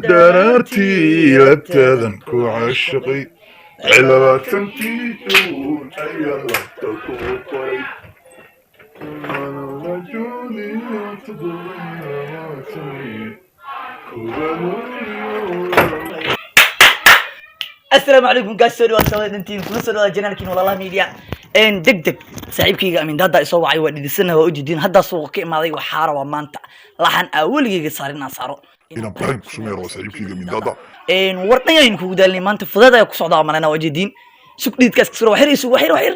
Darartii labtaadan ku caashiqay, 20-kii Juun ayaa lafta ku qoray. Asalaamu calaykum guys, soo dhawaad sawadantiin, kuna soo dhawaad channelkiin Walaalaha Media. En deg deg saaxiibkayga Amin Dada isoo wacay, waa dhidisana, waa ujeedin. Haddaa suuqa ka imaaday, waxaa rabaa maanta laxan aa weligayga saarin inaan saaro. Inaan prank ku sameeyo rabo saaxiibkayga Mindada. En war dhan ayaynu kugu daalinay maanta, fudeed ayaa ku socdaa malena, waa ujeedin. Sug, dhididkaas ka sura, waxyar isug, waxyar, waxyar.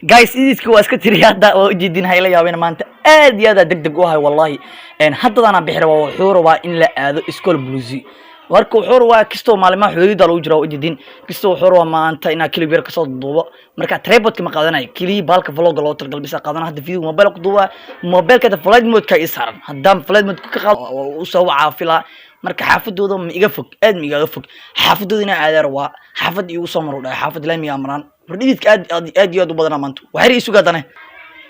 Guys, ididka waa iska tiri hadda, waa ujeedin, hayla yaabeen. Maanta aad iyo aad aa deg deg u ahay wallahi. En haddadana bixi rabaa, wuxuu rabaa in la aado iskool bluesi. Marka wuxuu rabaa kastoo maalimaha xorriyadda lagu jira, waa ujeedin, kastoo wuxuu rabaa maanta inaa clip yar kasoo duubo. Marka tripodka ma qaadanayo, keliya baalka vlogga loo talagal bisa qaadana. Hadda video mobile ku duuba, mobileka hadda flight mode-ka ii saaran. Haddaan flight mode ka qaado, u soo wacaa filaa. Marka xaafadooda ma iga fog, aad ma igaga fog. Xaafadooda inaa aadaa rabaa, xaafad iigu soo maro dhahay, xaafad laamiga maraan. War dhididka aad aad aad iyo aad u badanaa maanta, waxyar ii sugaadane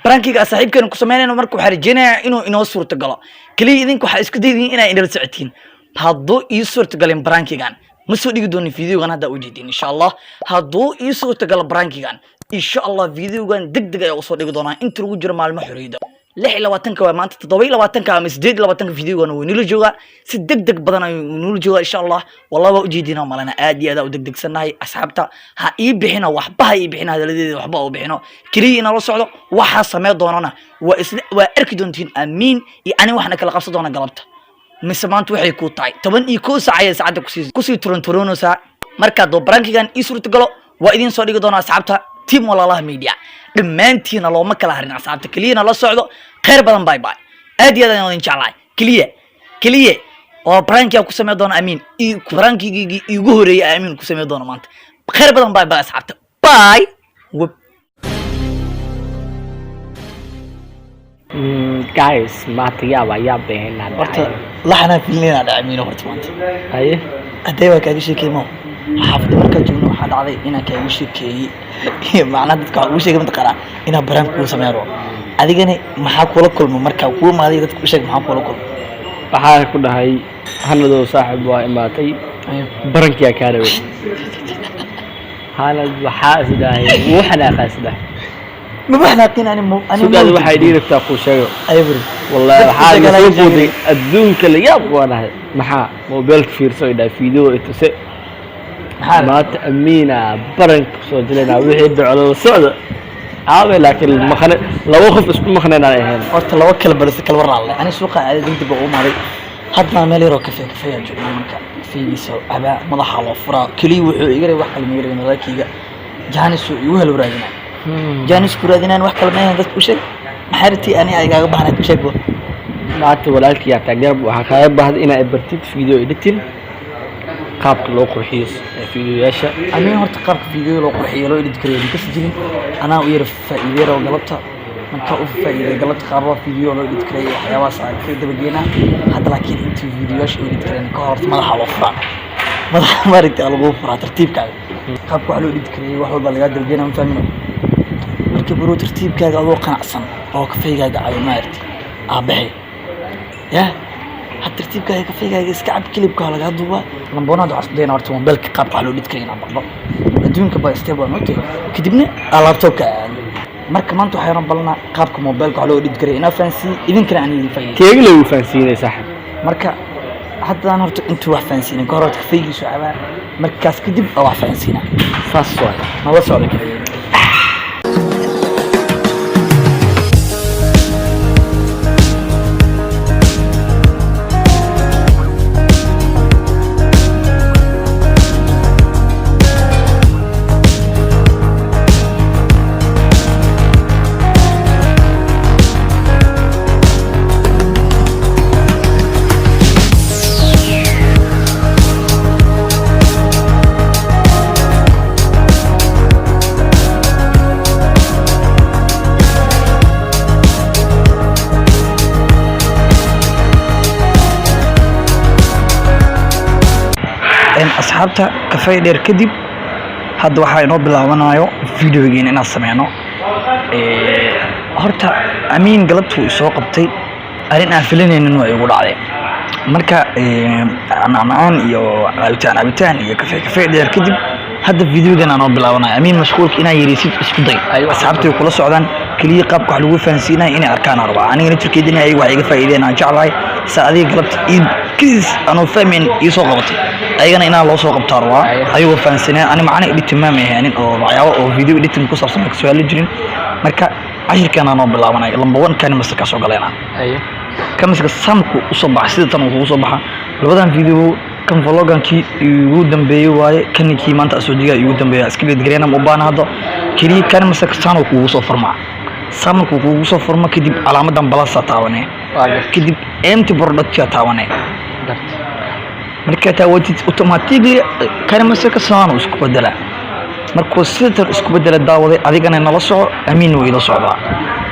prankiga saaxiibkeena ku sameynayno. Marka waxaa rajeynayaa inuu inoo suurtagalo. Keliya idinka waxaa isku daydiin inaa inala socotiin. Hadduu ii suurtagalin prankigan, ma soo dhigi doonin videogan hadda ujeedin, insha Allah. Hadduu ii suurtagalo prankigan, insha Allah videogan deg deg ayaa usoo dhigi doonaa inta lagu jiro maalmo xorriyadda. 26-ka waa maanta, 27-ka ama 28-ka videogan wuu inala joogaa, si deg deg badan ayuu inala joogaa, insha Allah. Wallah waa ujeedina malena, aad iyo aad u degdegsannahay. Asxaabta ha ii bixino, waxba ha ii bixino, hadaladeeda waxba u bixino, keliya inala socdo. Waxaa samee doonana waa isla waa arki doontiin. Amiin iyo ani waxna kala qabsan doona galabta mise maanta waxay ku tahay 11 saac ayay saacadda kusii turanturoonaysaa. Marka hadduu prankigan ii suurtagalo, waa idiin soo dhigi doonaa. Asxaabta team Walaalaha Media dhammaantiina looma kala harin. Asxaabta keliyana la socdo, khayr badan, bye bye. Aad iyo aad ayaan idin jeclahay. Keliya keliya oo prankiga ku samey doona Amiin, prankigii iigu horeeyay Amiin ku samey doona maanta. Khayr badan, bye bye asxaabta, bye. Web. Guys, maanta yaaba yaabeen. Horta laxanaa filinayna dhaca Amiino horta maanta. Haye. Haddee waa kaaga sheekey mo, xaafadda markaa joogno waxaa dhacday inaan kaaga sheekeeyey, macnaha dadka waxaa ugu sheegay mataqaanaa inaan prank kuu sameyn rabo. Adigana maxaa kula kulma markaa kuu imaaday? Dadka u sheeg maxaa kula kulma. Waxaa ku dhahay hanadow saaxib waa imaatay, prankiyaa kaa rabay. Hanad waxaa is dhahay wuu xanaaqaa is dhahay. Maba xanaaqin ani ani. Sugaadi waxay dhihi rabtaa kuu sheego. Ayo buri. Wallahi Dadka waxaa sheegana la soo sheegay. booday adduunka la yaab waa dhahay, maxaa mobilka fiirso ay dhahay, video i tuse. Maxaa? Maanta Amiina prank kusoo jilaynaa, wixii dhaco la socda aabe, laakiin maqane laba qof isku maqneen aan ahayn. Horta laba kala balse kala waraalle. Ani suuqa aaday, degdeg baa u imaaday. Haddana meel yaroo kafee kafeeyaa joognaa. Marka kafeegiisa cabaa, madaxa loo furaa. Keliya wuxuu iga rabay wax kale ma iga rabin, walaalkayga jaanis uu igu helo raadinaa, jaanis ku raadinaan, wax kale ma ahayn. Dadka u sheeg maxaa rabtay ani ay igaaga baahnayd, u sheeg bo. Maanta walaalkii yaa taageer, waxaa kaaga baahday inaa bartid video editing, qaabka loo qurxiyo videoyaasha. Aniga horta qaabka video loo qurxiyo, loo edit gareeyo ma kasi jirin. Anaa u yara faa'iideyn rabo galabta. Marka u faa'iideey galabta qaababa video loo edit gareeyo, waxyaabahaas aan ka dabageynaa hadda. Laakiin intii videoyaasha edit gareyn ka hor, horta madaxa loo furaa, madaxa maaragtay aa lagu furaa tartiibkaaga. Qaabka wax loo edit gareeyo, wax walba lagaa dabageynaa, ma fahmino. Marka bro, tartiibkaaga adoo qanacsan oo kafeygaaga cayo, maaragtay aabahay ya had tartiibkaaga kafeygaaga iska cab, clipka lagaa duubaa. Lamboonada waxaa isku dayna horta mobilka qaabka wax loo edit karaya inaan barno, adduunka by step waa moogtahay, kadibna aa laptopka aado. Marka maanta waxaan balnaa qaabka mobilka wax loo edit karaya inaa fahansiiye, idinkana aan idin faa'iideyn. Keega lagu fahansiinay saaxib. Marka haddaan horta intuu wax fahansiinin ka hor, horta kafeygiisu cabaa, markaas kadib aa wax fahansiinaa. Saas waay. Nala socda kaliya. Asxaabta, kafey dheer kadib hadda waxaa inoo bilaabanayo videogeena inaan sameyno. Horta Amiin galabtuu isoo qabtay. Arrin aan filanaynin waa igu dhacday. Marka macmacaan iyo cabitaan cabitaan iyo kafee kafee dheer kadib, hadda videogan aan oo bilaabanaya. Amiin, mashquulka inaa yareysid isku day. Asxaabtay kula socdaan, keliya qaabka wax lagu fahansiinaya inay arkaan aan rabaa. Aniga naftirkeeda inay ayaga wax iga faa'iideen aan jeclahay. Sa adiga galabta ii kidis anoo fahmayn ii soo qabatay, ayagana inaan loo soo qabtaa rabaa ayagoo fahansaneen. Ani macna editing ma ahaanin oo waxyaabo oo video editing ku saabsan ka soo hadli jirin. Marka cashirkan aan oo bilaabanaya, number one kan master ka soo galayna. Kamiska samku usoo baxa, sida tan uu kugu soo baxa. Labadan video, kan vlogankii igu dambeeyey waaye, kanikii maanta soo jigaa igu dambeeya. Iska leedgareena ma u baahna hadda. Keliya kan masaka saan kugu soo furmaa. Samarku kugu soo furma kadib, calaamadan plus-aa taabanee. Waa gartay. Kadib empty product taabanee. Gartay. Markaa taabatid, automatically kan masaka saan isku bedelaa. Markuu sida tan isku bedela, daawaday, adigana nala soco, Amiin wuu ila socdaa.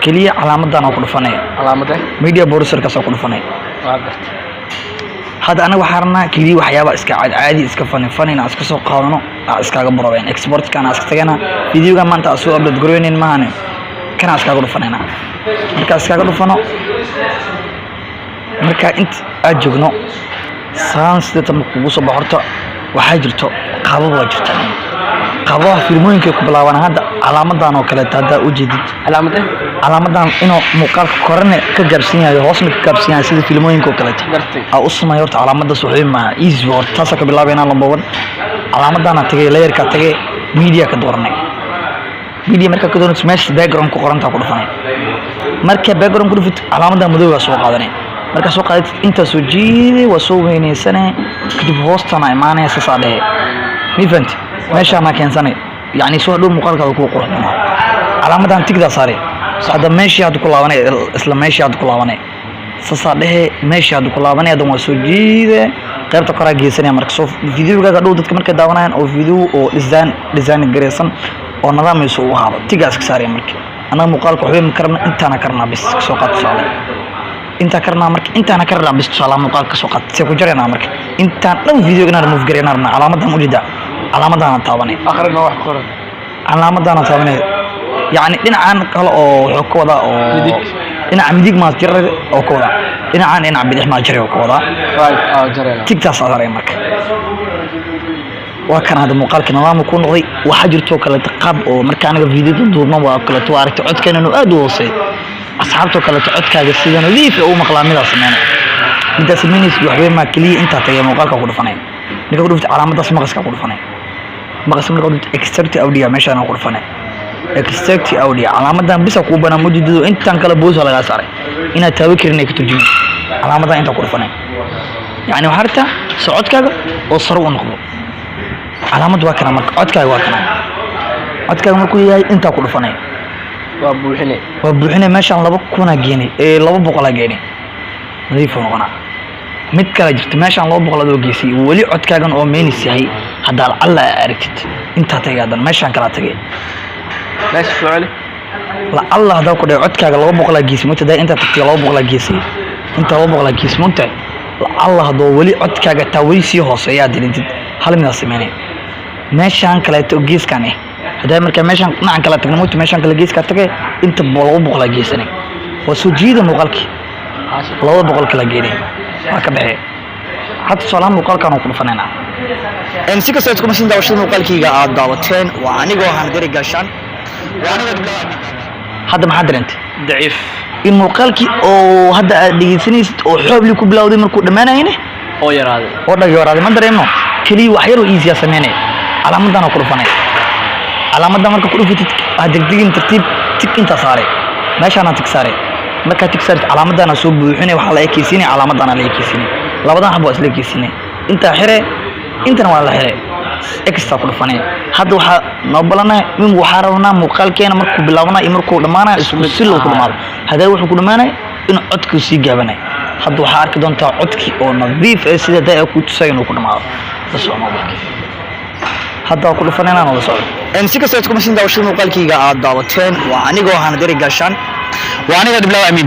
Keliya calaamadan ku dhufanaya. Calaamadee? Media producerkaas ku dhufanaya. Waa gartay. Hadda anaga waxaa rabnaa keliya waxyaaba iska caadi, iska funny funny inaan iska soo qaadano, aan iskaga barobeen. Exportkan aan iska tagana. Videoga maanta aan soo upload gareynayn maahane, kana iskaga dhufanayna. Markaa iskaga dhufano, markaa inta aad joogno, saan sida tan kugu soo baxo. Horta waxaa jirto qaabab, waa jirta qaabaha filmooyinka ku bilaabaan. Hadda calaamadan oo kaleeto haddaa ujeedid. Calaamadee? Calaamadan inuu muuqaalka korene ka gaabsan yahay, hoosna ka gaabsan yahay, sida filmooyinka oo kaleeto. Gartay. Aa u sameeyo. Horta calaamadaas waxay maaha easy. Horta taasaa ka bilaabaynaa. Number one, calaamadaana tagay, layerkaa tagay, media ka dooranay. Media markaa ka dooranayso, meesha background ku qorantaa ku dhufanay. Marka background ku dhufid, calaamadan madowgaa soo qaadanay. Markaa soo qaadatid, intaa soo jiiday, waa soo weyneysane. Kadib hoostana imaanaya, saasaa dhehe. Mi fahanti? Meeshaana keensanay, yacni soo dhow muuqaalkaada kuwa qurux badnaa. Calaamadan tigdaa saaray. Hadda meeshii hadda ku laabanay, isla meeshii hadda ku laabanay, saasaa dhehe. Meeshii hadda ku laabanay, hadda waa soo jiide, qaybta koraa geysanaya. Marka soo videogaaga dhow dadka markay daawanayaan oo video oo design gareysan oo nidaameyso u ahaado, tigaa iska saaraya. Marka annaga muuqaalka waxba ma karabna, intaana karnaa bis. Kasoo qaad tusaale, intaa karnaa. Marka intaana karnaa bis, tusaalaha muuqaalka kasoo qaad, see ku jaraynaa. Marka intaan dhan videoga inaan remove gareynaa rabnaa. Calaamadan ujeedaa, calaamadaana taabanay. Akhrina wax qoran. Calaamadaana taabanay, yacni dhinacan kale oo wuxuu ka wadaa oo Midig. Dhinaca midig maa jira oo ka wadaa, dhinacan dhinaca bidix maa jiray oo ka wadaa. Right, aa jarayna. Tigtaas adaraya. Marka waa kan hadda muuqaalka nidaamka ku noqday. Waxaa jirtoo kaleeto qaab oo marka anaga videoda duubno waa kaleeto, waa aragtay codkeena inuu aad u hooseeyo. Asxaabtoo kaleeto codkaaga sida nadiif u maqlaa midaa sameynay. Midaa samaynaysid waxbay maa, keliya intaa tagay, muuqaalka ku dhufanay. Marka ku dhuftay, calaamadaas maqaska ku dhufanay. Maqas marka ku dhuftay, extract audio meeshaan ku dhufanay. Extract audio calaamadan bisa kuu banaan mujidido, intaan kale boosa lagaa saaray inaad taabi karin ay ka turjumay. Calaamadan intaa ku dhufanay, yacni waxaa rabtaa socodkaaga oo sare u noqdo. Calaamad waa kana. Marka codkaaga waa kana. Codkaaga markuu yahay, intaa ku dhufanay. Waa buuxine. Waa buuxinay. Meeshaan 2000-aa geenay ee 200-aa geenay, nadiifuu noqonaa. Mid kale jirta, meeshaan 200 adoo geysay, weli codkaagan oo meenis yahay, haddaa lacalla aa aragtid, intaa tagay, haddan meeshaan kalaa tagay. Meesha soo celi. Lacalla haddaa ku dhahay codkaaga 200-aa geysay mugta, hadaa intaa tagtay 200-aa geysay, intaa 200-aa geysay mugtahay. Lacalla haddoo weli codkaaga taa weli sii hooseeyaa dirintid, hal midaa sameynay. Meeshaan kaleeto geeskan haddaa markaa meeshaan dhinacan kala tagna mugta, meeshaan kale geeskaa tagay, inta 200-aa geysanay, waa soo jiida muuqaalkii, 200 kala geenay, waa ka baxee. Hadda tusaalahaan muuqaalkaan oo ku dhufanaynaa. Si kastoo aad ku masin daawashada muuqaalkayga aad daawateen, waa anigoo Hanadari Gaashaan. Waa anigoo. Hadda maxaa dareentay? Daciif. In muuqaalkii oo hadda aad dhegeysanaysid oo xoobli ku bilowday, markuu dhammaanayne oo yaraaday. Oo dhagyooraaday. Ma dareemo? Keliya wax yaroo easy aa sameynaya. Calaamadan ku dhufanay. Calaamadan marka ku dhufatid, ha degdegin, tartiib tig intaa saaray, meeshaana tig saaray. Markaa tig saarid, calaamadana soo buuxinay, waxaa la ekeysiinay, calaamadana la ekeysiinay. Labadan xab waa isla ekeysiinay. Intaa xire, intana waa la xire, extra ku dhufanay. Hadda waxaa noo balanahay min waxaa rabnaa muuqaalkeena markuu bilaabanayo iyo markuu dhammaanayo isku si loo ku dhamaado. Haddii wuxuu ku dhamaanay inuu codkii sii gaabanay, hadda waxaa arki doontaa codkii oo nadiif eh, sida daa ku tusay inuu ku dhamaado. La soco mobilka, hadda waa ku dhufanayna, la socdo. Si kastoo aad ku masin daawashada muuqaalkayga aad daawateen, waa anigoo Hanadari Gaashaan. Waa aniga Dhiblaawa Amiin.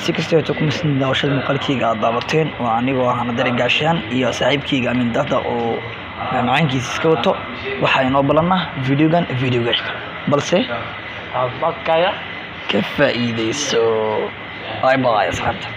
Si kasta kuma sin daawashada muuqaalkayga aad daawateen. Waa anigoo ah Nadare Gaashaan iyo saaxiibkayga Amin Dada oo macmacaankiisa iska wato. Waxaa inoo ballanaa videogan videoga xiga, balse Caafimaadkaaga ka faa'iideyso. Bye bye, asxaabta.